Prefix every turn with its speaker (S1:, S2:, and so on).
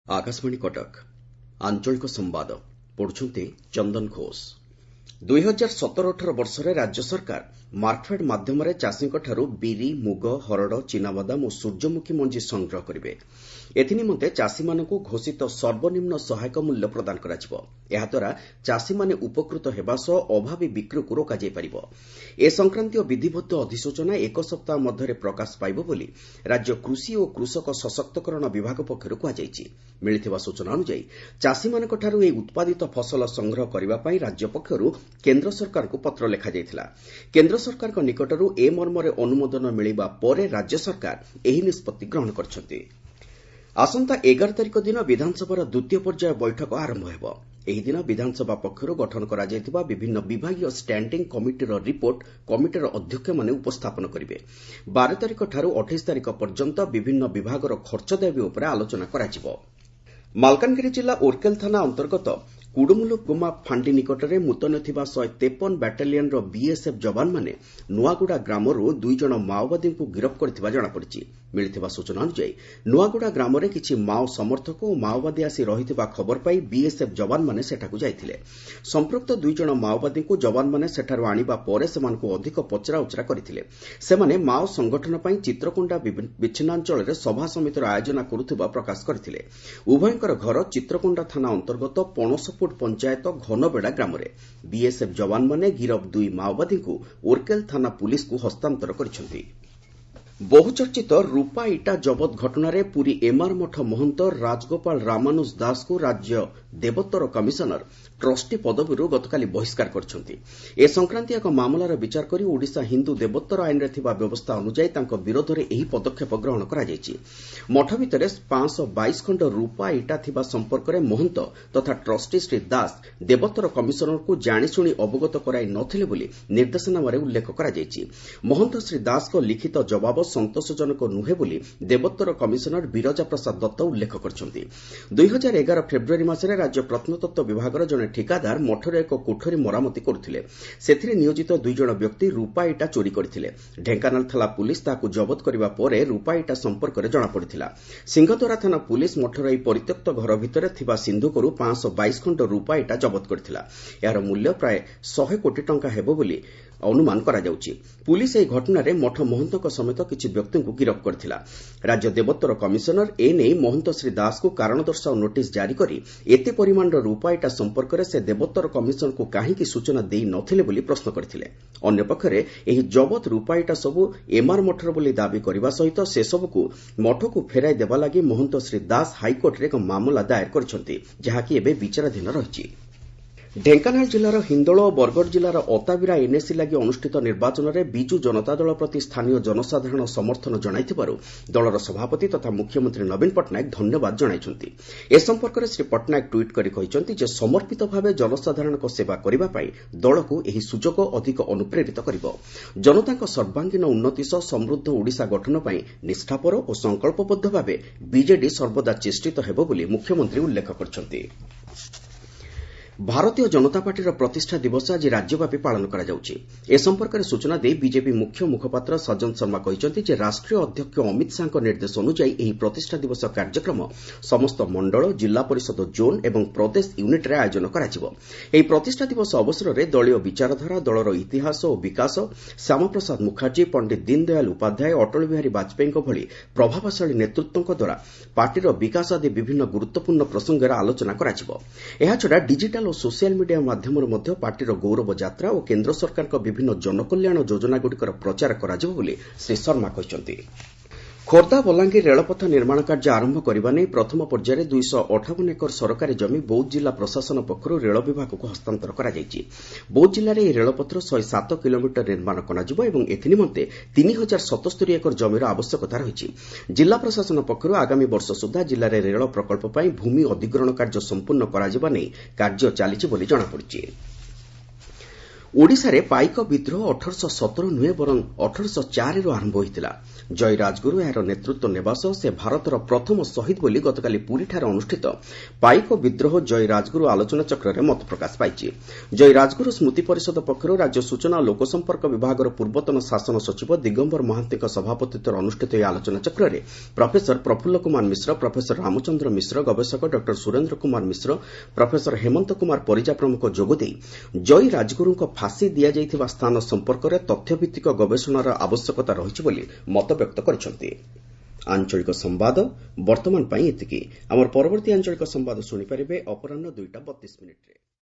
S1: ଆକାଶବାଣୀ କଟକ, ଆଞ୍ଚଳିକ ସମ୍ବାଦ ପଢୁଛନ୍ତି ଚନ୍ଦନ ଘୋଷ। 2017-18 ବର୍ଷରେ ରାଜ୍ୟ ସରକାର ମାର୍କଫେଡ୍ ମାଧ୍ୟମରେ ଚାଷୀଙ୍କଠାରୁ ବିରି, ମୁଗ, ହରଡ଼, ଚିନାବାଦାମ ଓ ସୂର୍ଯ୍ୟମୁଖୀ ମଞ୍ଜି ସଂଗ୍ରହ କରିବେ। ଏଥିନିମନ୍ତେ ଚାଷୀମାନଙ୍କୁ ଘୋଷିତ ସର୍ବନିମ୍ନ ସହାୟକ ମୂଲ୍ୟ ପ୍ରଦାନ କରାଯିବ। ଏହାଦ୍ୱାରା ଚାଷୀମାନେ ଉପକୃତ ହେବା ସହ ଅଭାବୀ ବିକ୍ରିକୁ ରୋକାଯାଇପାରିବ। ଏ ସଂକ୍ରାନ୍ତୀୟ ବିଧିବଦ୍ଧ ଅଧିସୂଚନା ଏକ ସପ୍ତାହ ମଧ୍ୟରେ ପ୍ରକାଶ ପାଇବ ବୋଲି ରାଜ୍ୟ କୃଷି ଓ କୃଷକ ସଶକ୍ତକରଣ ବିଭାଗ ପକ୍ଷରୁ କୁହାଯାଇଛି। ମିଳିଥିବା ସୂଚନା ଅନୁଯାୟୀ, ଚାଷୀମାନଙ୍କଠାରୁ ଏହି ଉତ୍ପାଦିତ ଫସଲ ସଂଗ୍ରହ କରିବା ପାଇଁ ରାଜ୍ୟ ପକ୍ଷରୁ କେନ୍ଦ୍ର ସରକାରଙ୍କୁ ପତ୍ର ଲେଖାଯାଇଥିଲା। କେନ୍ଦ୍ର ସରକାରଙ୍କ ନିକଟରୁ ଏ ମର୍ମରେ ଅନୁମୋଦନ ମିଳିବା ପରେ ରାଜ୍ୟ ସରକାର ଏହି ନିଷ୍ପତ୍ତି ଗ୍ରହଣ କରିଛନ୍ତି। ଆସନ୍ତା 11 ତାରିଖ ଦିନ ବିଧାନସଭାର ଦ୍ୱିତୀୟ ପର୍ଯ୍ୟାୟ ବୈଠକ ଆରମ୍ଭ ହେବ। ଏହିଦିନ ବିଧାନସଭା ପକ୍ଷରୁ ଗଠନ କରାଯାଇଥିବା ବିଭିନ୍ନ ବିଭାଗୀୟ ଷ୍ଟାଣ୍ଡିଂ କମିଟିର ରିପୋର୍ଟ କମିଟିର ଅଧ୍ୟକ୍ଷମାନେ ଉପସ୍ଥାପନ କରିବେ। 12 ତାରିଖଠାରୁ 28 ତାରିଖ ପର୍ଯ୍ୟନ୍ତ ବିଭିନ୍ନ ବିଭାଗର ଖର୍ଚ୍ଚ ଦାବି ଉପରେ ଆଲୋଚନା କରାଯିବ। ମାଲକାନଗିରି ଜିଲ୍ଲା ଓର୍କେଲ ଥାନା ଅନ୍ତର୍ଗତ କୁଡୁମୁଲୁଗୁମା ଫାଣ୍ଡି ନିକଟରେ ମୁତୟନ ଥିବା 153 ବାଟାଲିୟନର ବିଏସ୍ଏଫ୍ ଯବାନମାନେ ନୂଆଗୁଡ଼ା ଗ୍ରାମରୁ 2 ଜଣ ମାଓବାଦୀଙ୍କୁ ଗିରଫ କରିଥିବା ଜଣାପଡ଼ିଛି। ମିଳିଥିବା ସୂଚନା ଅନୁଯାୟୀ, ନୂଆଗୁଡ଼ା ଗ୍ରାମରେ କିଛି ମାଓ ସମର୍ଥକ ଓ ମାଓବାଦୀ ଆସି ରହିଥିବା ଖବର ପାଇ ବିଏସ୍ଏଫ୍ ଯବାନମାନେ ସେଠାକୁ ଯାଇଥିଲେ। ସମ୍ପୃକ୍ତ 2 ଜଣ ମାଓବାଦୀଙ୍କୁ ଯବାନମାନେ ସେଠାରୁ ଆଣିବା ପରେ ସେମାନଙ୍କୁ ଅଧିକ ପଚରାଉଚରା କରିଥିଲେ। ସେମାନେ ମାଓ ସଂଗଠନ ପାଇଁ ଚିତ୍ରକୋଣ୍ଡା ବିଚ୍ଛିନ୍ନାଞ୍ଚଳରେ ସଭା ସମିତିର ଆୟୋଜନ କରୁଥିବା ପ୍ରକାଶ କରିଥିଲେ। ଉଭୟଙ୍କର ଘର ଚିତ୍ରକୋଣ୍ଡା ଥାନା ଅନ୍ତର୍ଗତ ପଣସପୁଟ ପଞ୍ଚାୟତ ଘନବେଡ଼ା ଗ୍ରାମରେ। ବିଏସ୍ଏଫ୍ ଯବାନମାନେ ଗିରଫ 2 ମାଓବାଦୀଙ୍କୁ ଓର୍କେଲ ଥାନା ପୁଲିସକୁ ହସ୍ତାନ୍ତର କରିଛନ୍ତି। ବହୁଚର୍ଚ୍ଚିତ ରୂପା ଇଟା ଜବତ ଘଟଣାରେ ପୁରୀ ଏମାର ମଠ ମହନ୍ତ ରାଜଗୋପାଳ ରାମାନୁଜ ଦାସଙ୍କୁ ରାଜ୍ୟ ଦେବୋତ୍ତର କମିଶନର ଟ୍ରଷ୍ଟି ପଦବୀରୁ ଗତକାଲି ବହିଷ୍କାର କରିଛନ୍ତି। ଏ ସଂକ୍ରାନ୍ତୀୟ ଏକ ମାମଲାର ବିଚାର କରି ଓଡ଼ିଶା ହିନ୍ଦୁ ଦେବୋତ୍ତର ଆଇନରେ ଥିବା ବ୍ୟବସ୍ଥା ଅନୁଯାୟୀ ତାଙ୍କ ବିରୋଧରେ ଏହି ପଦକ୍ଷେପ ଗ୍ରହଣ କରାଯାଇଛି। ମଠ ଭିତରେ 522 ଖଣ୍ଡ ରୂପା ଇଟା ଥିବା ସମ୍ପର୍କରେ ମହନ୍ତ ତଥା ଟ୍ରଷ୍ଟି ଶ୍ରୀ ଦାସ ଦେବୋତ୍ତର କମିଶନରଙ୍କୁ ଜାଣିଶୁଣି ଅବଗତ କରାଇ ନଥିଲେ ବୋଲି ନିର୍ଦ୍ଦେଶନାମାରେ ଉଲ୍ଲେଖ କରାଯାଇଛି। ମହନ୍ତ ଶ୍ରୀ ଦାସଙ୍କ ଲିଖିତ ଜବାବ ସନ୍ତୋଷଜନକ ନୁହେଁ ବୋଲି ଦେବୋତ୍ତର କମିଶନର ବିରଜା ପ୍ରସାଦ ଦତ୍ତ ଉଲ୍ଲେଖ କରିଛନ୍ତି। 2011 ଫେବୃଆରୀ ମାସରେ ରାଜ୍ୟ ପ୍ରତ୍ନତତ୍ତ୍ୱ ବିଭାଗର ଜଣେ ଠିକାଦାର ମଠରେ ଏକ କୋଠରୀ ମରାମତି କରୁଥିଲେ। ସେଥିରେ ନିୟୋଜିତ 2 ଜଣ ବ୍ୟକ୍ତି ରୂପା ଇଟା ଚୋରି କରିଥିଲେ। ଢେଙ୍କାନାଳ ଥାନା ପୁଲିସ ତାହାକୁ ଜବତ କରିବା ପରେ ରୂପା ଇଟା ସମ୍ପର୍କରେ ଜଣାପଡ଼ିଥିଲା। ସିଂହଦ୍ୱାର ଥାନା ପୁଲିସ ମଠର ଏହି ପରିତ୍ୟକ୍ତ ଘର ଭିତରେ ଥିବା ସିନ୍ଧୁକରୁ 522 ଖଣ୍ଡ ରୂପା ଇଟା ଜବତ କରିଥିଲା। ଏହାର ମୂଲ୍ୟ ପ୍ରାୟ 100 କୋଟି ଟଙ୍କା ହେବ ବୋଲି ଅନୁମାନ କରାଯାଉଛି। ପୁଲିସ ଏହି ଘଟଣାରେ ମଠ ମହନ୍ତଙ୍କ ସମେତ କିଛି ବ୍ୟକ୍ତିଙ୍କୁ ଗିରଫ କରିଥିଲା। ରାଜ୍ୟ ଦେବୋତ୍ତର କମିଶନର ଏ ନେଇ ମହନ୍ତ ଶ୍ରୀ ଦାସଙ୍କୁ କାରଣ ଦର୍ଶାଅ ନୋଟିସ୍ ଜାରି କରି ଏତେ ପରିମାଣର ରୂପା ଇଟା ସମ୍ପର୍କରେ ସେ ଦେବୋତ୍ତର କମିଶନରଙ୍କୁ କାହିଁକି ସୂଚନା ଦେଇ ନଥିଲେ ବୋଲି ପ୍ରଶ୍ନ କରିଥିଲେ। ଅନ୍ୟପକ୍ଷରେ ଏହି ଜବତ ରୂପା ଇଟା ସବୁ ଏମାର ମଠର ବୋଲି ଦାବି କରିବା ସହିତ ସେସବୁକୁ ମଠକୁ ଫେରାଇ ଦେବା ଲାଗି ମହନ୍ତ ଶ୍ରୀ ଦାସ ହାଇକୋର୍ଟରେ ଏକ ମାମଲା ଦାଏର କରିଛନ୍ତି, ଯାହାକି ଏବେ ବିଚାରାଧୀନ ରହିଛି। ଢେଙ୍କାନାଳ ଜିଲ୍ଲାର ହିନ୍ଦୋଳ ଓ ବରଗଡ଼ ଜିଲ୍ଲାର ଅତାବିରା ଏନ୍ଏସି ଲାଗି ଅନୁଷ୍ଠିତ ନିର୍ବାଚନରେ ବିଜୁ ଜନତା ଦଳ ପ୍ରତି ସ୍ଥାନୀୟ ଜନସାଧାରଣ ସମର୍ଥନ ଜଣାଇଥିବାରୁ ଦଳର ସଭାପତି ତଥା ମୁଖ୍ୟମନ୍ତ୍ରୀ ନବୀନ ପଟ୍ଟନାୟକ ଧନ୍ୟବାଦ ଜଣାଇଛନ୍ତି। ଏ ସମ୍ପର୍କରେ ଶ୍ରୀ ପଟ୍ଟନାୟକ ଟ୍ୱିଟ୍ କରି କହିଛନ୍ତି ଯେ ସମର୍ପିତ ଭାବେ ଜନସାଧାରଣଙ୍କ ସେବା କରିବା ପାଇଁ ଦଳକୁ ଏହି ସୁଯୋଗ ଅଧିକ ଅନୁପ୍ରେରିତ କରିବ। ଜନତାଙ୍କ ସର୍ବାଙ୍ଗୀନ ଉନ୍ନତି ସହ ସମୃଦ୍ଧ ଓଡ଼ିଶା ଗଠନ ପାଇଁ ନିଷ୍ଠାପର ଓ ସଂକଳ୍ପବଦ୍ଧ ଭାବେ ବିଜେଡି ସର୍ବଦା ଚେଷ୍ଟିତ ହେବ ବୋଲି ମୁଖ୍ୟମନ୍ତ୍ରୀ ଉଲ୍ଲେଖ କରିଛନ୍ତି। ଭାରତୀୟ ଜନତା ପାର୍ଟିର ପ୍ରତିଷ୍ଠା ଦିବସ ଆଜି ରାଜ୍ୟବ୍ୟାପୀ ପାଳନ କରାଯାଉଛି। ଏ ସମ୍ପର୍କରେ ସୂଚନା ଦେଇ ବିଜେପି ମୁଖ୍ୟ ମୁଖପାତ୍ର ସଜ୍ଜନ ଶର୍ମା କହିଛନ୍ତି ଯେ ରାଷ୍ଟ୍ରୀୟ ଅଧ୍ୟକ୍ଷ ଅମିତ ଶାହାଙ୍କ ନିର୍ଦ୍ଦେଶ ଅନୁଯାୟୀ ଏହି ପ୍ରତିଷ୍ଠା ଦିବସ କାର୍ଯ୍ୟକ୍ରମ ସମସ୍ତ ମଣ୍ଡଳ, ଜିଲ୍ଲା ପରିଷଦ ଜୋନ୍ ଏବଂ ପ୍ରଦେଶ ୟୁନିଟ୍ରେ ଆୟୋଜନ କରାଯିବ। ଏହି ପ୍ରତିଷ୍ଠା ଦିବସ ଅବସରରେ ଦଳୀୟ ବିଚାରଧାରା, ଦଳର ଇତିହାସ ଓ ବିକାଶ, ଶ୍ୟାମାପ୍ରସାଦ ମୁଖାର୍ଜୀ, ପଣ୍ଡିତ ଦୀନଦୟାଲ ଉପାଧ୍ୟାୟ, ଅଟଳ ବିହାରୀ ବାଜପେୟୀଙ୍କ ଭଳି ପ୍ରଭାବଶାଳୀ ନେତୃତ୍ୱଙ୍କ ଦ୍ୱାରା ପାର୍ଟିର ବିକାଶ ଆଦି ବିଭିନ୍ନ ଗୁରୁତ୍ୱପୂର୍ଣ୍ଣ ପ୍ରସଙ୍ଗରେ ଆଲୋଚନା କରାଯିବ। ଏହାଛଡ଼ା ଡିଜିଟାଲ ଓ ସୋସିଆଲ ମିଡିଆ ମାଧ୍ୟମରେ ମଧ୍ୟ ପାର୍ଟିର ଗୌରବ ଯାତ୍ରା ଓ କେନ୍ଦ୍ର ସରକାରଙ୍କ ବିଭିନ୍ନ ଜନକଲ୍ୟାଣ ଯୋଜନାଗୁଡ଼ିକର ପ୍ରଚାର କରାଯିବ ବୋଲି ଶ୍ରୀ ଶର୍ମା କହିଛନ୍ତି। ଖୋର୍ଦ୍ଧା ବଲାଙ୍ଗୀର ରେଳପଥ ନିର୍ମାଣ କାର୍ଯ୍ୟ ଆରମ୍ଭ କରିବା ନେଇ ପ୍ରଥମ ପର୍ଯ୍ୟାୟରେ 258 ଏକର ସରକାରୀ ଜମି ବୌଦ୍ଧ ଜିଲ୍ଲା ପ୍ରଶାସନ ପକ୍ଷରୁ ରେଳ ବିଭାଗକୁ ହସ୍ତାନ୍ତର କରାଯାଇଛି। ବୌଦ୍ଧ ଜିଲ୍ଲାରେ ଏହି ରେଳପଥର 107 କିଲୋମିଟର ନିର୍ମାଣ କରାଯିବ ଏବଂ ଏଥିନିମନ୍ତେ 3077 ଏକର ଜମିର ଆବଶ୍ୟକତା ରହିଛି। ଜିଲ୍ଲା ପ୍ରଶାସନ ପକ୍ଷରୁ ଆଗାମୀ ବର୍ଷ ସୁଦ୍ଧା ଜିଲ୍ଲାରେ ରେଳ ପ୍ରକଳ୍ପ ପାଇଁ ଭୂମି ଅଧିଗ୍ରହଣ କାର୍ଯ୍ୟ ସମ୍ପୂର୍ଣ୍ଣ କରାଯିବା ନେଇ କାର୍ଯ୍ୟ ଚାଲିଛି ବୋଲି ଜଣାପଡ଼ିଛି। ଓଡ଼ିଶାରେ ପାଇକ ବିଦ୍ରୋହ 1817 ନୁହେଁ ବରଂ 1804ରୁ ଆରମ୍ଭ ହୋଇଥିଲା। ଜୟୀ ରାଜଗୁରୁ ଏହାର ନେତୃତ୍ୱ ନେବା ସହ ସେ ଭାରତର ପ୍ରଥମ ଶହୀଦ୍ ବୋଲି ଗତକାଲି ପୁରୀଠାରେ ଅନୁଷ୍ଠିତ ପାଇକ ବିଦ୍ରୋହ ଜୟୀ ରାଜଗୁରୁ ଆଲୋଚନାଚକ୍ରରେ ମତପ୍ରକାଶ ପାଇଛି। ଜୟୀ ରାଜଗୁରୁ ସ୍ମୃତି ପରିଷଦ ପକ୍ଷରୁ ରାଜ୍ୟ ସୂଚନା ଓ ଲୋକସମ୍ପର୍କ ବିଭାଗର ପୂର୍ବତନ ଶାସନ ସଚିବ ଦିଗମ୍ବର ମହାନ୍ତିଙ୍କ ସଭାପତିତ୍ୱରେ ଅନୁଷ୍ଠିତ ଏହି ଆଲୋଚନାଚକ୍ରରେ ପ୍ରଫେସର ପ୍ରଫୁଲ୍ଲ କୁମାର ମିଶ୍ର, ପ୍ରଫେସର ରାମଚନ୍ଦ୍ର ମିଶ୍ର, ଗବେଷକ ଡକ୍ଟର ସୁରେନ୍ଦ୍ର କୁମାର ମିଶ୍ର, ପ୍ରଫେସର ହେମନ୍ତ କୁମାର ପରିଜା ପ୍ରମୁଖ ଯୋଗଦେଇ ଜୟୀ ରାଜଗୁରୁଙ୍କ ଫାଶୀ ଦିଆଯାଇଥିବା ସ୍ଥାନ ସମ୍ପର୍କରେ ତଥ୍ୟଭିତ୍ତିକ ଗବେଷଣାର ଆବଶ୍ୟକତା ରହିଛି ବୋଲି ମତବ୍ୟକ୍ତ କରିଛନ୍ତି। ଆଞ୍ଚଳିକ ସମ୍ବାଦ ବର୍ତ୍ତମାନ ପାଇଁ ଏତିକି। ଆମର ପରବର୍ତ୍ତୀ ଆଞ୍ଚଳିକ ସମ୍ବାଦ ଶୁଣିପାରିବେ ଅପରାହ୍ନ 2ଟା 32 ମିନିଟ୍ରେ।